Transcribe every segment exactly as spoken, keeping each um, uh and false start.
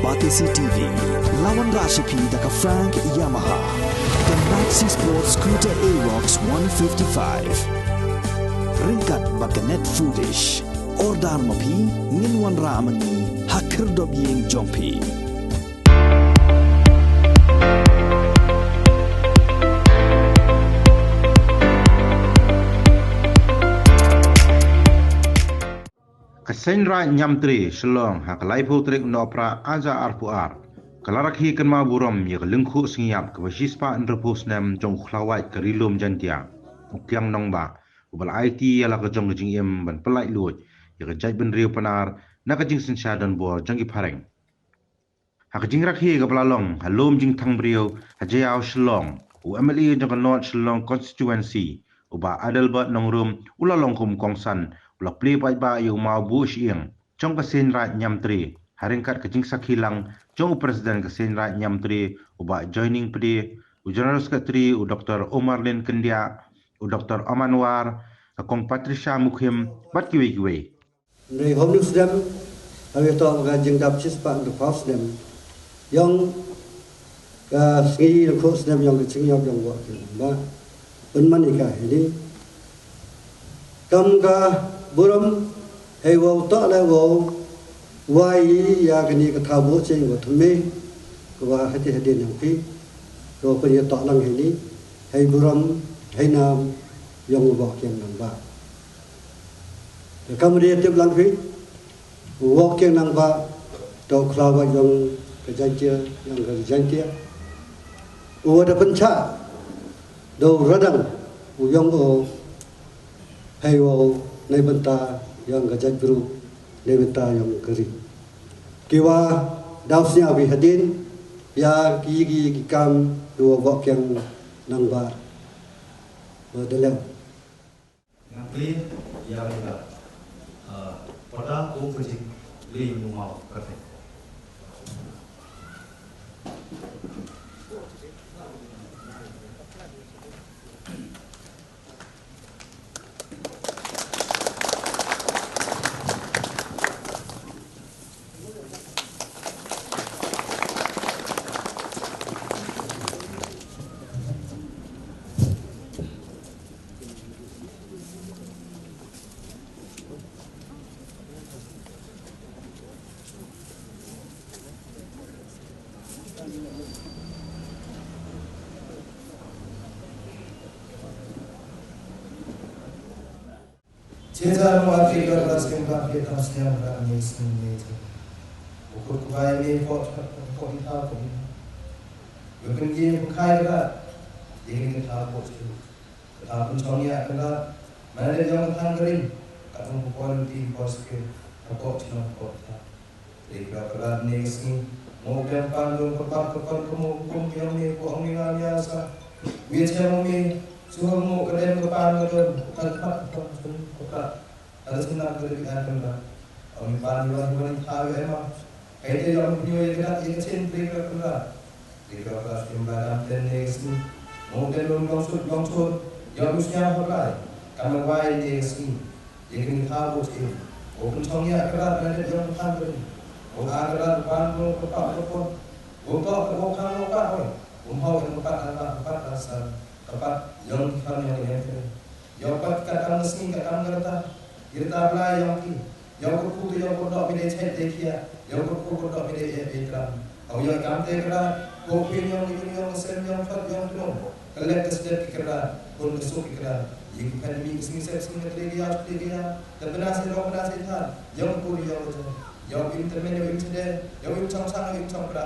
Batesi T V, la wanrah sha phi da ka Frank Yamaha, ka Maxi Sport Scooter Aerox one fifty-five. Ryngkat bad ka Net Foodish. Order ma phi, ngin wanrah ma ngi ha khyrdop ïing jong phi. Ka Seiñ Raid Niamtre Shillong ha ka laiphew tarik u Nohprah ar hajar arphew ar ka la rakhe kynmaw burom ïa ka lyngkhuh sngi ïap kaba shispah hynriewphew snem jong u khlawait ka Ri Lum Jaiñtia, u Kiang Nangbah, uba la aiti ïa la ka jong ka jingim ban pyllait luid ïa ka jaitbynriew Pnar na ka jingsynshar donbor jong ki phareng. Ha ka jingrakhe kaba la long ha Lum Jingthang Briew ha Jaïaw Shillong, u M L A jong ka North Shillong Constituency, u Bah Adelbert Nongrum, u la long kum u kongsan, u la plie paidbah ïa u maw buh shyieng jong ka Seiñ Raid Niamtre ha ryngkat ka jingsakhi lang jong u President ka Seiñ Raid Niamtre, u Bah Joining Pde, u General Secretary u Doktor Omarlin Kyndiah, u Doktor Aman War, ka Kong Patricia Mukhim bad kiwei kiwei. Hynrei hynñiew snem, ha ïa toh ka jingdap shispah hynriewphew snem ïong ka sngi lyngkhuh snem ïong ka jingïap ïong u Bah Kiang Nangbah. Pynman ïa ka hynrei kam ka burom, hei wow toh leh wow wai ïa kane ka thaw buh shyieng kaba thymmai kaba hati hadien ïong phi, kaba pynïatoh lang hynrei hei burom hei nam ïong u Bah Kiang Nangbah. Te kam dei tip lang phi, u Bah Kiang Nangbah u khlawait ïong ka Jaiñtia, ïong ka Jaiñtia. U wa da pynchah da u radang u ïong u hei wow neibynta ïong ka jaitbru, neibynta ïong ka ri. Ki wa daw sñiaw wi hadien ïa ki ki ki kam u wa Bah Kiang Nangbah wa da leh. Nga plie ïa ka, ah, pada ko ka jing le mu mau ka te. Jesa mo ati ka ras kem ka phi ta sñiaw ka ni sñiaw ni. U kut ku bai me ko ko ko i ta ko i. Yo ken ye ko kai ka. Ye ken ta ko chu. Ka ta pun chong ya ka. Mana de jong ka thang ka ring. Ka thong ko ko ti ko ske. Ka ko chu ko ta. Ri ka krat ni sngi. Mo kem pan dong ka pat ka kon ka mo kum kem ni ko ong ni nga nya sa. Wi che mo mi. Suha mo ka dem ka pan ka don. Ka pat ka kon ka pat. Ada sina ka ri ka kan ka. Ong ni pan ni wa ni wa ni tha wi ma. Kai te yong ni wi ka ri ka chin ri ka krat. Ri ka krat kim ba dam ten ni sngi. Mo ten dong dong sut dong sut. Yong snya ho kai. Kam wai ni sngi. Ye kini ha bo chi. O kun chong ya krat na de yong kan ri. O a krat ban ko ko pa ko ko. O to ko kan ko ka o. O hau ko pat a pat a sa. Ka pat yong kan yong ye. Yong pat ka kam sngi ka kam ka ta. Ye ta bla yong ki. Yong ko ku yong ko do mi de chet de kia. Yong ko ku ko do mi de e e tram. Au ïa kam te kra, ko phi ïong ïong ïong sem ïong fat ïong tnum. Ka lek ka sdep ki kra, kun ka suk ki kra. Ïa ki phan mi ki sing sep sing ka tre ki ya, tre ki ya. Ka bna se rong bna se than. Ïong ka pur ïong ka jong. Ïong im termen ïong im chede, ïong im chong chang ïong im chong kra.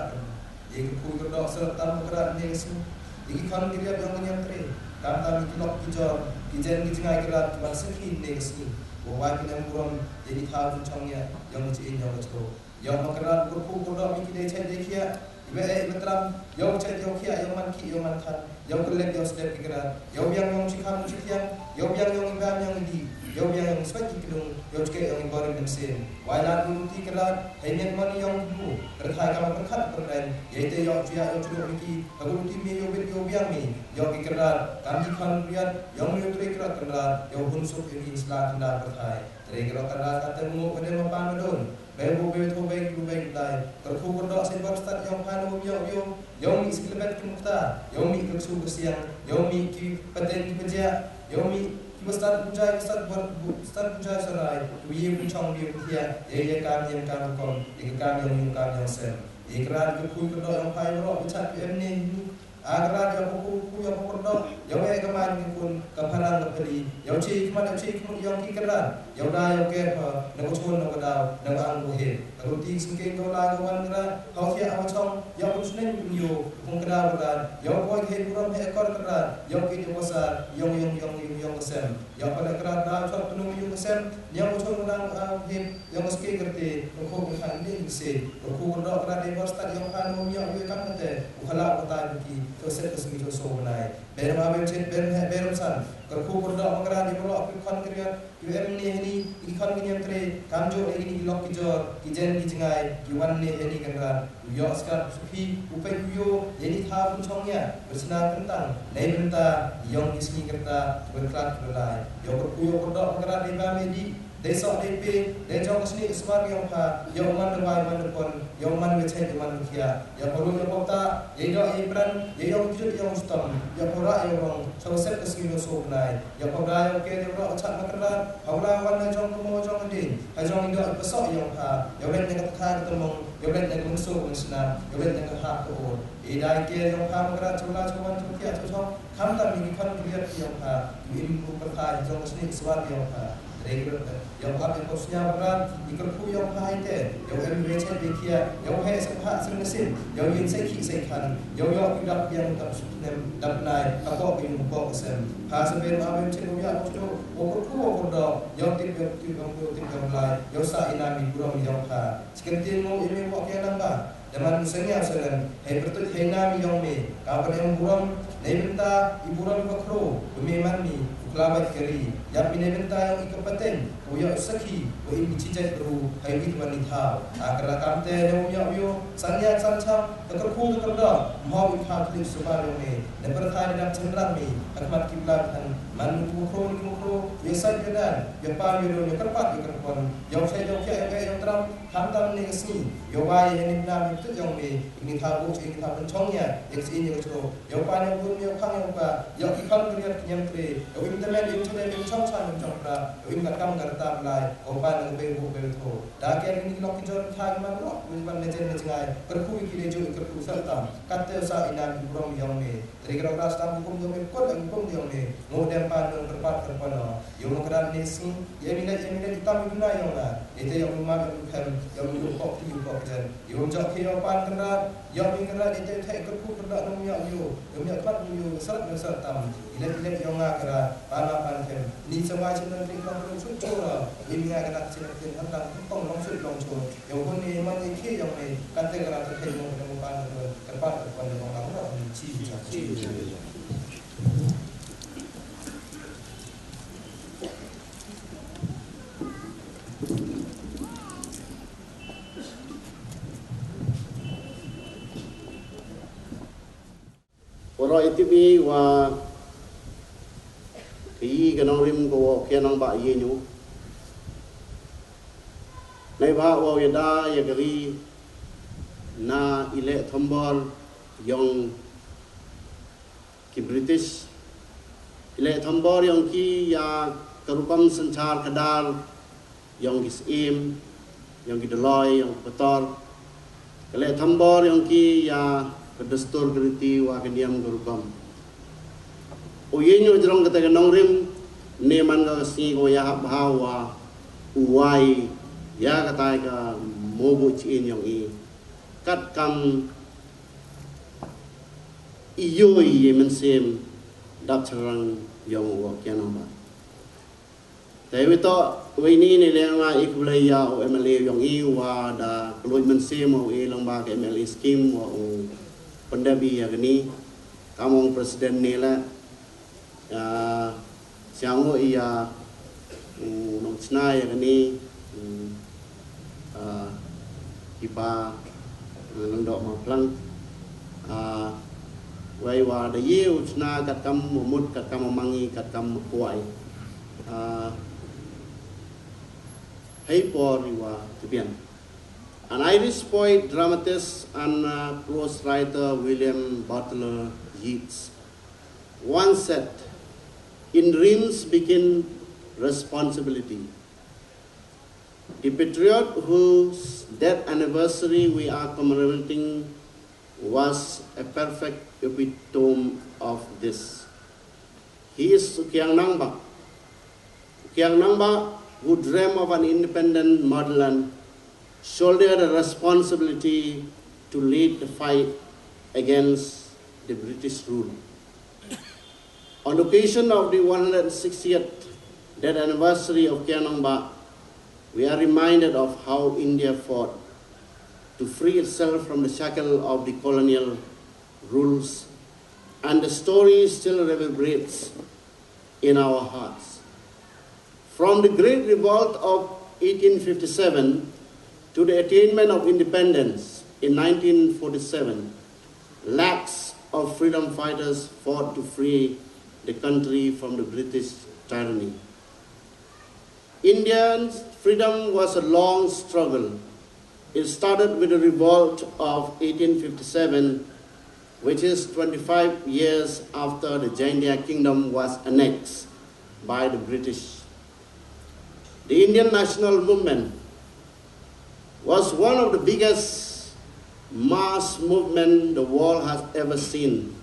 Ïa ki pur ka dok serot tam ka kra ne ka sing. Ïa ki khon ki riap ïong ka ñiam tre. Kam tam ïa ki lok ki jor, ki jen ki jngai kra, ki ban sakhi ne ka sing. Wa wai ki nem burom, ïa ki thaw ki chong ïa, ïong ka chi ïong ka chko. Ïong ma kynrad kyrkhu kyrdoh mi ki dei chet dei khiah. Iba eh iba tram. Ïong chet ïong khiah ïong man khih ïong man khan. Ïong kyllek ïong sdep ki kynrad. Ïong biang ïong shikham ïong shithiang. Ïong biang ïong ibam ïong idi. Ïong biang ïong swet ki kynung. Ïong chkeh ïong ibor ïong mynsiem. Wai lad ïong luti kynrad. Hei nget mon ïong bu. Kyrthai kama kyrkhat kyrdain. Ïai te ïong chuya ïong chuluk mi ki. Habu luti mi ïong bit ïong biang mi. Ïong ki kynrad. Kam ki khan riat. Ïong mi ïong tri kynrad kynrad. Ïong hun suk ïong ki sla kynrad kyrthai. Tre kyrdoh kynrad kate mu kade ma pan ma don. Bai bu bai tho bai bu bai dai. Kyrkhu kyrdoh Bar stad ïong pha na u ïong ïong, ïong mih sik lebet ki mukta, ïong mih ka ksu ka siang, ïong mih ki pateng ki pajia, ïong mih ki ba stad bujai, ki stad bar, bu-, stad bujai sarai, ki ïe pun chong ïe pun thia, ïe ïe kam ïe kam kom, ïe kam ïong ïong kam ïong sem. Ïe krat ki pui ka do ïong pha ïong ro, bi chat ki em ne ni. A krat ïong ko ko ïong ko do, ïong e ka man ki kun, ka pharang ka pali, ïong chi ki man ïong chi ki mun ïong ki krat. Ïa u da ïa u ker pha, na ka chun na ka daw, na ka ang u hip. Na ka ruti sngkeng ka u la ka wan kra, hau thia awa chong, ïa u shneng u yu, kung kra u da, ïa u poi hip u ram he kor kra, ïa u kit ïa u sa, ïong ïong ïong ïong ïong ka sem. Ïa u pala kra da chot penu ïong ka sem, ïa u chun u da ka hip, ïong ka ske kerte, u khu u khan ni se, u khu u da kra de bor stad ïong khan u ïong ïong kam kate, u khala u tai biki, to set ka sngi to so nai. Ber ma ber chet ber he ber san, ka khu u da kra de bor ki khon kriat, Ïa em ne heni, i khon ki niam tre, kam jooh ïa kine ki lok ki jor, ki jen ki jngai, ki wan ne heni kynrad. U ïoh skat u suki, u peit u ïoh, ïa ni thaw pynchong ïa, bad sna kyntang, nei bynta, ïong ki sngi kyrta, bad khlad ki lai. Ïoh kyrkhu ïoh kyrdoh, kyrdoh dei ba me dih, dei soh dei pe, dei jong ka sni ka sumar ïong pha, ïoh man da wai man da pon, ïoh man da chait ïoh man da khiah. Ïa pha ruh ïa pha ta, ïa ïoh ïa pran, ïa ïoh kjut ïoh stom, ïa pha rah ïa rong, sha u sep ka sngi ïoh so bnai. Ïa pha bra ïa ke ïa rah chat ma kynrad, ha u la wan na jong ka mo jong ka ding, ha jong ïa ïoh pha soh ïa pha, ïa leit na ka tha ka tmong, ïa leit na ka mynsiem mynsnam, ïa leit na ka hap ka ur. Ïa dei ke ïa pha ma kynrad, chu la chu wan chu kia chu chong, khamtam ïa ki khon ki riat ïa pha, ïa im u pyrthai jong ka sni ka swat ïa pha. Hynrei ki rot, ïa u ap ïa u sñiaw bran, i kyrkhu ïa u phai te, ïa u em wei chet wei khia, ïa u heh sngewbha sngewsih, ïa u ïeng sei khih sei khan, ïa u ïoh ki dap biang dap snem, dap nai, hapoh ka ïung hapoh ka sem. Pha sa ben ma ben chet u ïa u sñiaw, u kyrkhu u kyrdoh, ïa u tip ïa u tip ïa u tip ïa u lai, ïa u sa i nam i burom ïa u pha. Chi kyntien mo i me mo ke nang ba. Te man u seng ïa u seng hei pyrtuit hei nam ïong me, ka ban ïong burom, nei bynta i burom i bakhro, u me man mi, u kla bait kari, ïap mi nei bynta ïong i ka pateng, u ïa u sakhi, u im i chijait bru, hei wit wan i thaw. A kara kam te ne u ïa u ïo, san ïa san cham, ka kyrkhu ka kyrdoh, mhau i thaw tlik suba ïong me, ne pyrthai ne dap chynrang mi, ha khmat ki bla than, man u bakhro ni bakhro, ïa san ïa dan, ïa pa ïa ro ïa kyrpat ïa kyrpon, ïa u chai ïa u kia ïa u tram, Khamtam ne ka sngi, ïa wai ïa ne bnam ïa ktut ïong me, ïa ne thaw buh ïa ne thaw pynchong ïa, ïa ka sngi ïa ka sro, ïa u pa ne u bun ïa u khang ïa u pa, ïa ki khon ki riat ki niam tre, ïa u im tymmen ïa u tymmen ïa u chong chan ïa u chong pra, ïa u im katkam ka rta blai, ïa u pa ne ka bei u bei u tho. Da ker ki ne ki lok ki jor ki tha ki man roh, u ban ne jen ne jngai, kyrkhu ïa ki ne ju kyrkhu sel tam, kat te u sa i nam i burom ïong me. Tari ka rong ras tam hukum ïong me, kot ïong hukum ïong me. Ngo dem pan ïong kyrpad kyrpad no. Ïong mo kyrpad ne sngi, ïa mi ne, ïa mi ne, itam ïong na ïong na. Ite ïong mo mam ïong khem, ïong mo ïong kok ti ïong kok jen. Ïong jok ki ïong pan kyrpad, ïong mi kyrpad, ite te kyrkhu kyrpad no ïong ïong. Ïong ïong kyrpad ïong ïong seret ïong seret tam. Ile ile ïong nga kyrpad, pan ma pan khem. Ni sa wai chen don ti kong kong sut chura. Ïong nga kyrpad chen tin han dang kong long sut long chura. Ïong hun ni man ni ki ïong ni, kan te kyrpad te ïong mo pan kyrpad. Kyrpad ka pon ïa ka pon ïa ka pon ïa ka pon. Waroh ïa tip i wa ka i ka nongrim ka wa kia nang ba ïa ñu. Nai ba wa ïa da ïa ka ri na i leh thombor ïong ki British. I leh thombor ïong ki ïa ka rukom synchar khadar ïong ki syiem, ïong ki doloi, ïong ki pator. Ka leh thombor ïong ki ïa ka dustur ka riti wa ka niam ka rukom. U ïeng u jrong kata ka nongrim ne man ka sngi ko ïa hap bha wa u wai ïa kata ka mobu chin ïong i. Kat kam i yoi i mynsiem dap charang ïong u wa kian ba. Te wi to wi ni ni leng nga i khublei ïa u M L A ïong i wa da kloi mynsiem u i lang ba ka M L A scheme wa u pyndep i ïa kani. Kam ong president ni la. Ïa siang u ïa u nong chna ïa kani. Ïa ki pa nang dok ma plang. Wei wa da ye u chna kat kam u mut kat kam u mangi kat kam u kwai. Hei por i wa tbian. An Irish poet, dramatist, and uh, prose writer, William Butler Yeats, once said, "In dreams begin responsibility." The patriot whose death anniversary we are commemorating was a perfect epitome of this. He is U Kiang Nangbah. U Kiang Nangbah, who dreamed of an independent motherland, shouldered a responsibility to lead the fight against the British rule. On occasion of the one hundred sixtieth death anniversary of Kiang Nangbah, we are reminded of how India fought to free itself from the shackle of the colonial rules, and the story still reverberates in our hearts. From the Great Revolt of eighteen fifty-seven to the attainment of independence in nineteen forty-seven, lakhs of freedom fighters fought to free the country from the British tyranny. Indian freedom was a long struggle. It started with the revolt of eighteen fifty-seven, which is twenty-five years after the Jaintia kingdom was annexed by the British. The Indian national movement was one of the biggest mass movement the world has ever seen.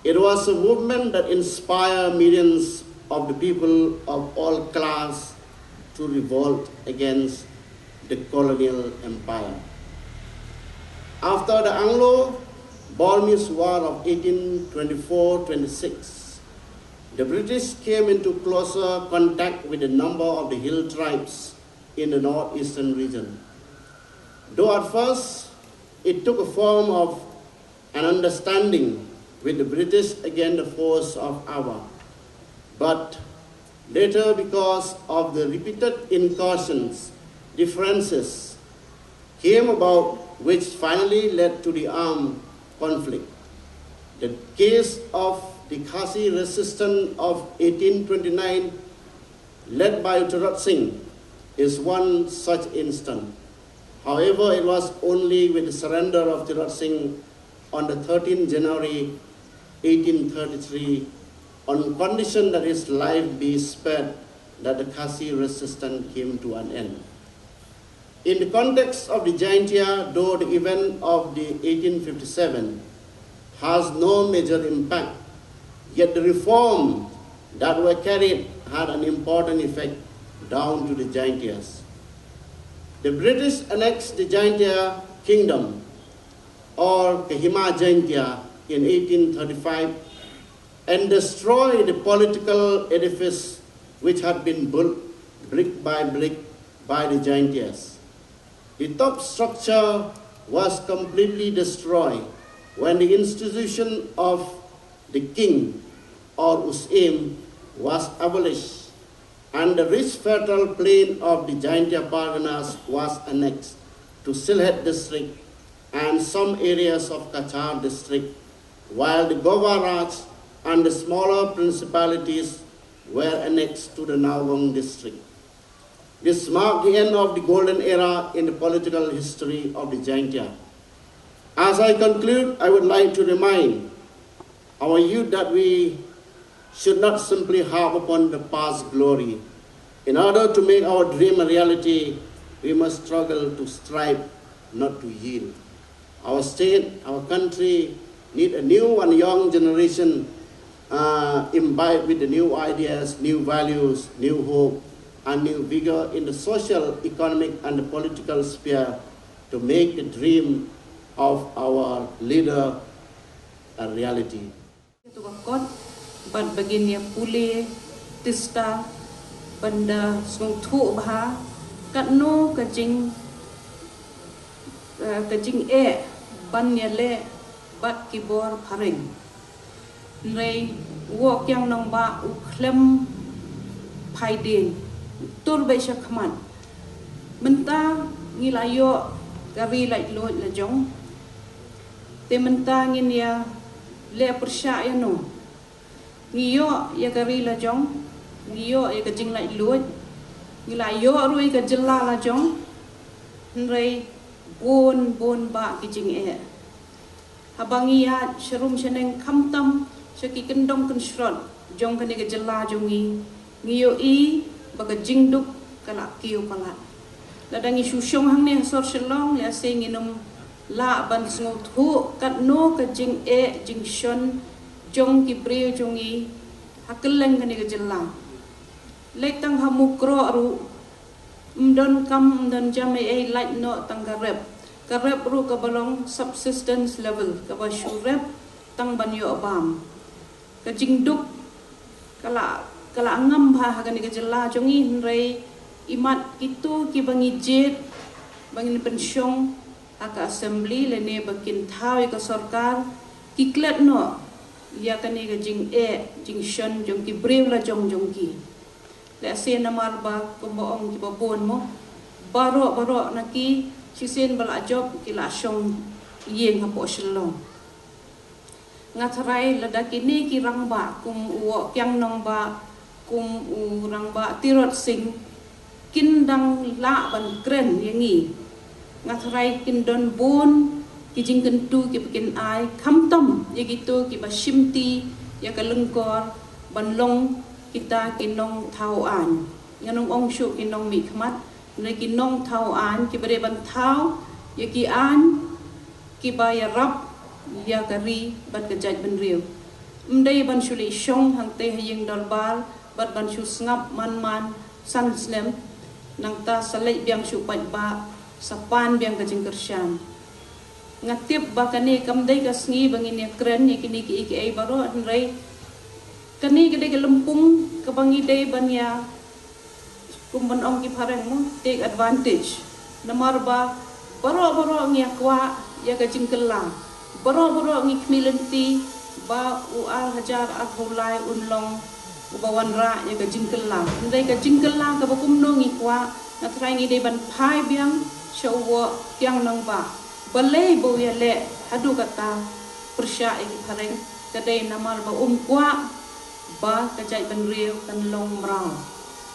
It was a movement that inspired millions of the people of all class to revolt against the colonial empire. After the Anglo-Burmese War of eighteen twenty-four twenty-six, the British came into closer contact with a number of the hill tribes in the northeastern region. Though at first it took a form of an understanding with the British against the force of Awa, but later, because of the repeated incursions, differences came about, which finally led to the armed conflict. The case of the Khasi resistance of eighteen twenty-nine, led by Tirot Singh, is one such instance. However, it was only with the surrender of Tirot Singh on the thirteenth January eighteen thirty-three, on condition that his life be spared, that the Khasi resistance came to an end. In the context of the Jaintia, though the event of the eighteen fifty-seven has no major impact, yet the reform that were carried had an important effect down to the Jaintias. The British annexed the Jaintia kingdom, or Kohima Jaintia, in eighteen thirty-five and destroyed the political edifice which had been built brick by brick by the Jaintias. The top structure was completely destroyed when the institution of the king, or U Syiem, was abolished, and the rich fertile plain of the Jaintia Parganas was annexed to Sylhet district and some areas of Cachar district, while the Govar Raj and the smaller principalities were annexed to the Nagaon district. This marked the end of the golden era in the political history of the Jaintia. As I conclude, I would like to remind our youth that we should not simply harp upon the past glory. In order to make our dream a reality, we must struggle to strive, not to yield. Our state, our country need a new and young generation, uh, imbibed with the new ideas, new values, new hope, and new vigor in the social, economic, and the political sphere to make the dream of our leader a reality. To ka kot bad ba ngin ïa pule tista ban da sngewthuh bha katno ka jing, eh, ka jingeh ban ïaleh bad ki bor phareng. Hynrei u Kiang Nangbah u khlem phai dien, u tur beit sha khmat. Mynta ngi la ïoh ka ri laitluid la jong. Te mynta ngin ïa leh pyrshah ïano? Ngi ïoh ïa ka ri la jong, ngi ïoh ïa ka jinglaitluid, ngi la ïoh ruh ïa ka jylla la jong. Hynrei Bun bun bah ki jingeh. Haba ngi ïaid sharum shaneng khamtam sha ki kyndong kynshrot jong kane ka jylla jong ngi, ngi ïohi ba ka jingduk ka la kiew palat. Lada ngi shu shong hangne ha sor Shillong, lehse ngin ym lah ban sngewthuh katno ka jingeh jingshon jong ki briew jong ngi ha kylleng kane ka jylla. Leit tang ha Mukroh ruh, ym don kam, ym don jam ei ei, lait noh tang ka rep. Ka rep ruh kaba long subsistence level, kaba shu rep tang ban ïoh bam. Ka jingduk ka la, ka la ngam bha ha kane ka jylla jong ngi, hynrei imat kito kiba ngi jied ba ngin pynshong ha ka assembly lane ba kin thaw ïa ka sorkar, ki klet noh ïa kane ka jingeh jingshon jong ki briew la jong jong ki. Lehse namar ba kumba ong kiba bun mo, baroh baroh na ki, shisien ba la jop ki la shong ïing hapoh Shillong. Nga tharai lada kine ki rangbah kum u Woh Kiang Nangbah, kum u Rangbah Tirot Sing kin dang lah ban kren ïa ngi, nga tharai kin don bun ki jingkyntu kiba kin ai, khamtam ïa kito kiba shimti ïa ka lyngkor ban long kita ki nongthaw aiñ. Ngan ym ong shuh ki nongmihkhmat, hynrei ki nongthaw aiñ kiba dei ban thaw ïa ki aiñ kiba ïarap ïa ka ri bad ka jaitbynriew. Ym dei ban shu leit shong hangtei ha ïing dorbar bad ban shu sngap man man san snem, nangta sa leit biang shu paidbah, sa pan biang ka jingkyrshan. Nga tip ba kane kam dei ka sngi ba ngin ïa kren ïa kine kiei kiei baroh, hynrei kane ka dei ka lympung kaba ngi dei ban ïa, kum ban ong ki phareng mo, take advantage. Namar ba baroh baroh ngi ïa kwah ïa ka jingkylla, baroh baroh ngi khmih lynti ba u ar hajar arphew lai un long uba wanrah ïa ka jingkylla. Hynrei ka jingkylla kaba kumno ngi kwah, nga tharai ngi dei ban phai biang sha u Woh Kiang Nangbah. Balei ba u ïaleh haduh katta pyrshah ïa ki phareng? Ka dei namar ba um kwah ba ka jaitbynriew kan long mraw,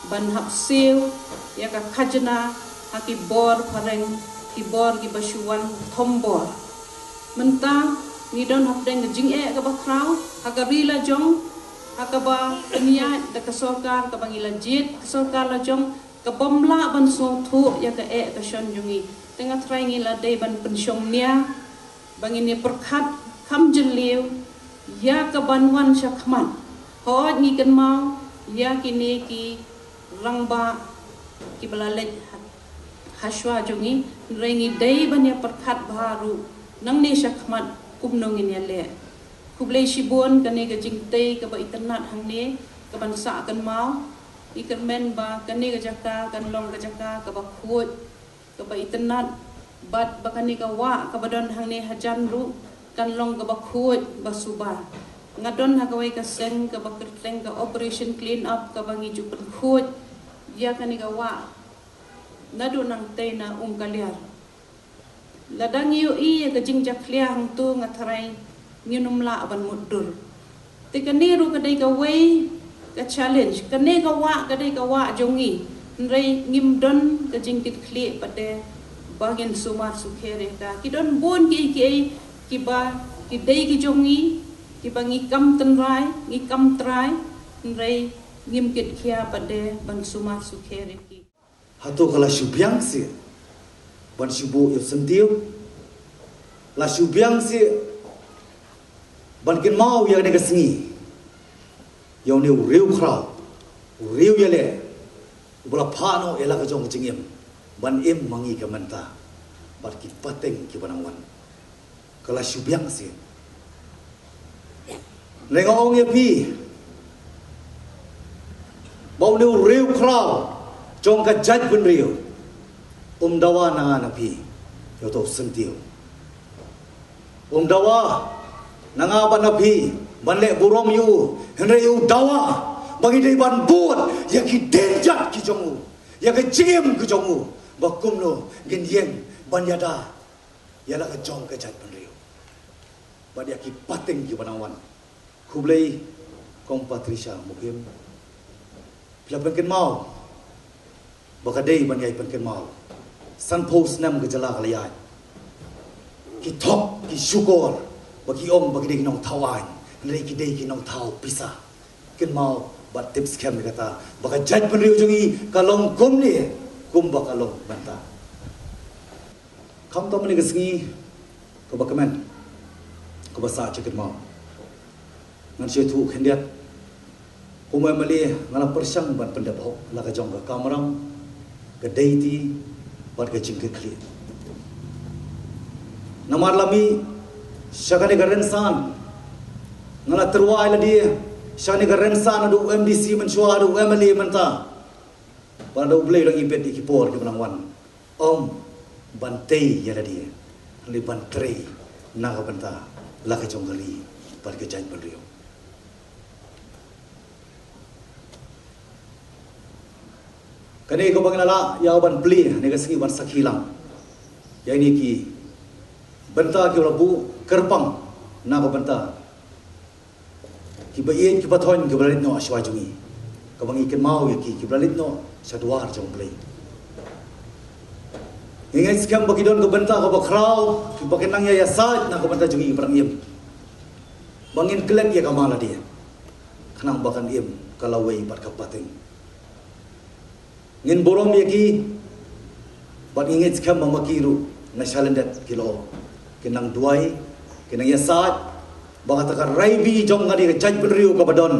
ban hap siew ïa ka khajna ha ki bor phareng, ki bor kiba shu wan thombor. Mynta ngi don hapdeng ka jingeh kaba khraw ha ka ri la jong, ha kaba pynïaid da ka sorkar kaba ngi la jied, ka sorkar la jong, ka bym lah ban sngewthuh ïa ka eh ka shon jong ngi. Te nga tharai ngi la dei ban pynshong nia ba ngin ïa pyrkhat kham jylliew ïa ka ban wan shakhmat. Hooid, ngi kynmaw ïa kine ki rangbah kiba la leit ha, hashwa jong ngi, hynrei ngi dei ban ïa pyrkhat bha ruh nangne shakhmat kumno ngin ïaleh. Khublei shibun, kane ka jingtei kaba itynnad hangne ka ban sah kynmaw. Ngi kyrmen ba kane ka jaka kan long ka jaka kaba khuid, kaba itynnad, bad ba kane ka wah kaba don hangne hajan ruh kan long kaba khuid ba suba. Nga don ha kawei ka seng kaba kyrteng ka Operation Clean Up, kaba ngi ju pynkhuid ïa kane ka wah naduh nangtei na Umkaliar. Lada ngi ïohi ïa ka jingjakhlia hangto, nga tharai ngin ym lah ban mutdur. Te kane ruh ka dei kawei ka challenge. Kane ka wah ka dei ka wah jong ngi, hynrei ngim don ka jingkitkhlieh pat de ba ngin sumar sukher ïa ka. Ki don bun kiei kiei kiba ki dei ki jong ngi, kiba ngi kam tynrai, ngi kam trai, hynrei ngim kitkhia pat de ban sumar sukher ïa ki. Hato ka la shu biang seh ban shu buh ïa u syntiew? La shu biang seh ban kynmaw ïa kane ka sngi ïa une u riew khraw, u riew ïaleh, uba la phah noh ïa la ka jong ka jingim ban im ma ngi ka mynta bad ki pateng kiba nang wan? Ka la shu biang seh. Lei nga ong ïa phi ba une u riew khraw jong ka jaitbynriew um dawa na nga na phi ïa uto u syntiew. Um dawa na nga bad na phi ban leh burom ïa u, hynrei u dawa ba ngi dei ban bud ïa ki dienjat ki jong u, ïa ka jingim ki jong u, ba kumno ngin ïeng ban ïada ïa la ka jong ka jaitbynriew bad ïa ki pateng kiba nang wan. Khublei Kong Patricia Mukhim. Phi la pynkynmaw ba ka dei ban ïai pynkynmaw. Sanphew snem ka jylla ka la ïaid, ki thok, ki shukor, ba ki ong ba ki dei ki nongthaw aiñ, hynrei ki dei ki nongthaw pisa. Kynmaw bad tip skhem ïa kata, ba ka jaitbynriew jong ngi ka long kumne, kumba ka long mynta. Khamtam mynne ka sngi kaba kmen, kaba sah jingkynmaw, ngan shu ïathuh khyndiat. Kum u M L A nga la pyrshang ban pyndep hok la ka jong ka kamram, ka deiti bad ka jingkitkhlieh. Namar la mih sha kane ka rynsan, nga la tyrwa ïa lade sha kane ka rynsan, haduh u M D C mynshuwa, haduh u M L A mynta. Bad haduh U Blei u la ngi bit ïa ki por kiba nang wan. Ym ban tei ïa lade, hynrei ban trei na ka bynta la ka jong ka ri bad ka jaitbynriew. Kane kaba ngi la lah ïa ban plie, ne ka sngi ban sakhi lang ïa kine ki bynta kiba la buh kyrpang na ka bynta kiba ïeit, kiba thoiñ, kiba la leit noh shuwa jong ngi, kaba ngi kynmaw ïa ki, kiba la leit noh sha dwar jong U Blei. Ngi ngeit skhem ba ki don ka bynta kaba khraw, kiba kin nang ïa ïasaid na ka bynta jong ngi kiba nang im, ba ngin klet ïa ka ma lade, khnang ba kan im ka lawei bad ka pateng. Ngin burom ïa ki, bad ngi ngeit skhem ba ma ki ruh na shalyndet ki la, kin nang duwai, kin nang ïasaid ba kata ka raibi jong kane ka jaitbynriew kaba don,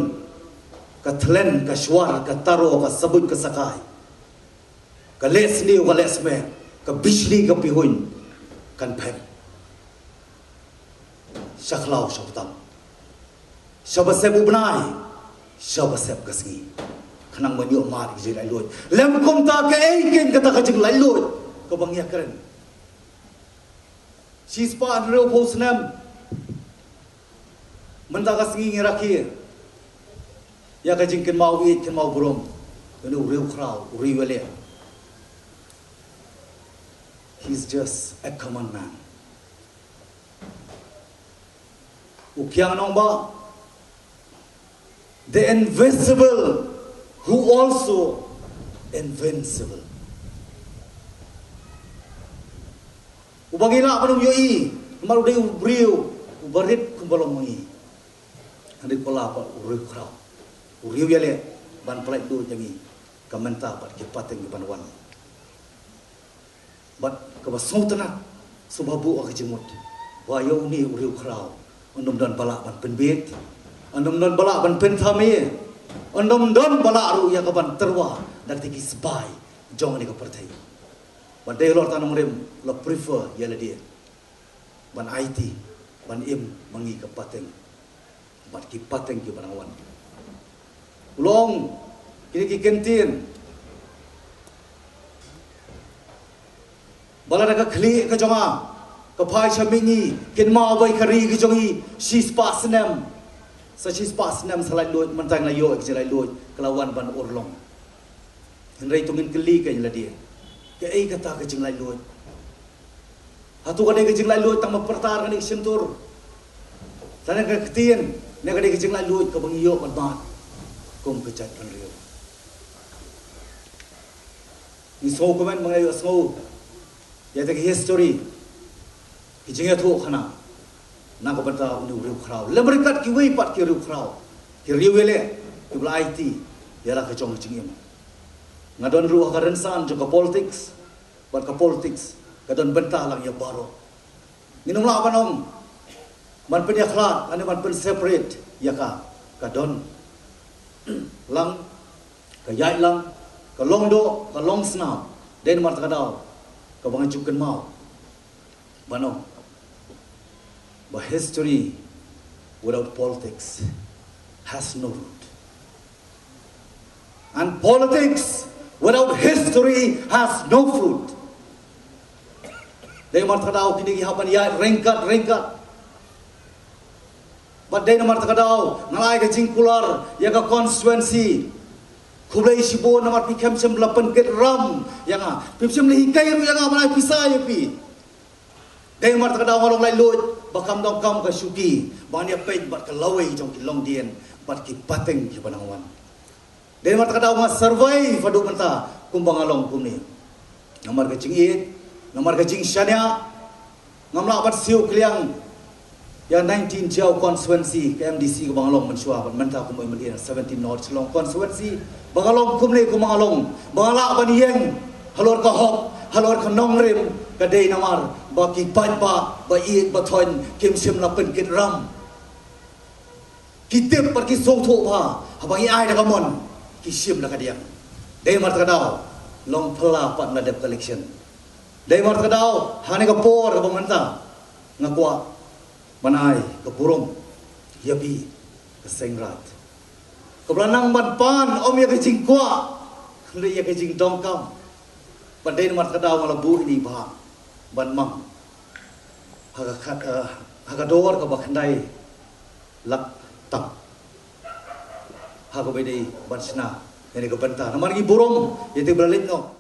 ka thlen, ka shwar, ka taro, ka sabuit, ka sakai, ka leh sniew, ka leh smer, ka bijli, ka pihuiñ, kan phet sha khlaw sha btang, sha basep u bnai, sha basep ka sngi, khnang ban ïoh mad ïa ka jinglaitluid. Lym kumta, kaei keiñ kata ka jinglaitluid kaba ngi ïakren? Shispah hynriewphew snem mynta ka sngi ngi rakhe ïa ka jingkynmaw ïeit, kynmaw burom ïa une u riewkhraw, u riewïaleh. He's just a common man. U Kiang Nangbah, the invisible, who also invincible. Uba ngi lah ban ym ïohi, namar u dei u briew uba rit kumba long ma ngi. Hynrei u la pynlong u riewkhraw, u riewïaleh, ban pyllait lut ïa ngi ka mynta bad ki pateng kiban wan. Bad kaba sngewtynnat, sngewbha buh ka jingmut ba ïa une u riewkhraw, un ym don ba lah ban pynbeit, un ym don ba lah ban pynthame, un ym don ba lah ruh ïa ka ban tyrwa da ki sbai jong kane ka pyrthei. Bad dei halor kata nongrim la prefer ïa lade ban aiti, ban im ma ngi ka pateng bad ki pateng kiba nang wan. U la ong, kine ki kyntien, ba lada ka khlieh ka jong nga ka phai sha mihngi, kynmaw ba ïa ka ri ka jong ngi shispah snem, sa shispah snem sa laitluid, mynta ngi la ïoh ïa ka jinglaitluid, ka la wan ban urlong. Hynrei to ngin kylli kein ïa lade, kaei kata ka jinglaitluid? Hato ka dei ka jinglaitluid tang ba pyrta ha kane ka shyntur, tang ha kane ka ktien, ne ka dei ka jinglaitluid kaba ngi ïoh ban mad kum ka jaitbynriew? Ngi sngewkmen ba ngi la ïohsngew ïa kata ka history, ki jingïathuhkhana na ka bynta une u riewkhraw, lem ryngkat kiwei pat ki riewkhraw, ki riewïaleh, kiba la aiti ïa la ka jong ka jingim. Nga don ruh ha ka rynsan jong ka politics, bad ka politics ka don bynta lang ïa baroh. Ngin ym lah ban ong ban pynïakhlad lane ban pynseparate ïa ka. Ka don lang, ka ïaid lang, ka long doh, ka long snam. Dei namar kata ka daw kaba nga ju kynmaw ban ong ba history without politics has no root, and politics without history has no fruit. Dei namar kata ka daw kine ki hap ban ïaid ryngkat ryngkat. Bad dei namar kata ka daw nga la ai ka jingkular ïa ka constituency. Khublei shibun namar phi khlem shym la pynkitram ïa nga, phi khlem shym la hikai ruh ïa nga ban ai pisa ïa phi. Dei namar kata ka daw nga long laitluid ba kam donkam ka shuki, ba ngan ïapeit bad ka lawei jong ki longdien bad ki pateng kiba nang wan. Dei namar kata ka daw nga survive haduh mynta kumba nga long kumne. Namar ka jingïeit, namar ka jingshaniah, Ngam lah ban siew kliang ïa nineteen Jaïaw constituency ka M D C kaba nga long mynshuwa, bad mynta kumba mynta seventeen North Shillong constituency, ba nga long kumne kumba nga long, ba nga lah ban ïeng halor ka hok, halor ka nongrim, ka dei namar ba ki paidbah ba ïeit ba thoiñ kim shym la pynkit ram. Ki tip bad ki sngewthuh ba haba ngi ai da ka mon, ki shim da ka diang. Dei namar kata ka daw long phylla pat la dep ka election. Dei namar kata ka daw ha kane ka por kaba mynta nga kwah ban ai ka burom ïa phi, ka seng raid, kaba la nang ban pan ym ïa ka jingkwah, hynrei ïa ka jingdonkam. Bad dei namar kata ka daw nga la buh ïa i bah ban mang ha ka khat, eh, ha ka dor kaba khyndai lak tam, ha kaba dei ban shna ïa kane ka bynta namar ngi burom ïa te ba la leit noh.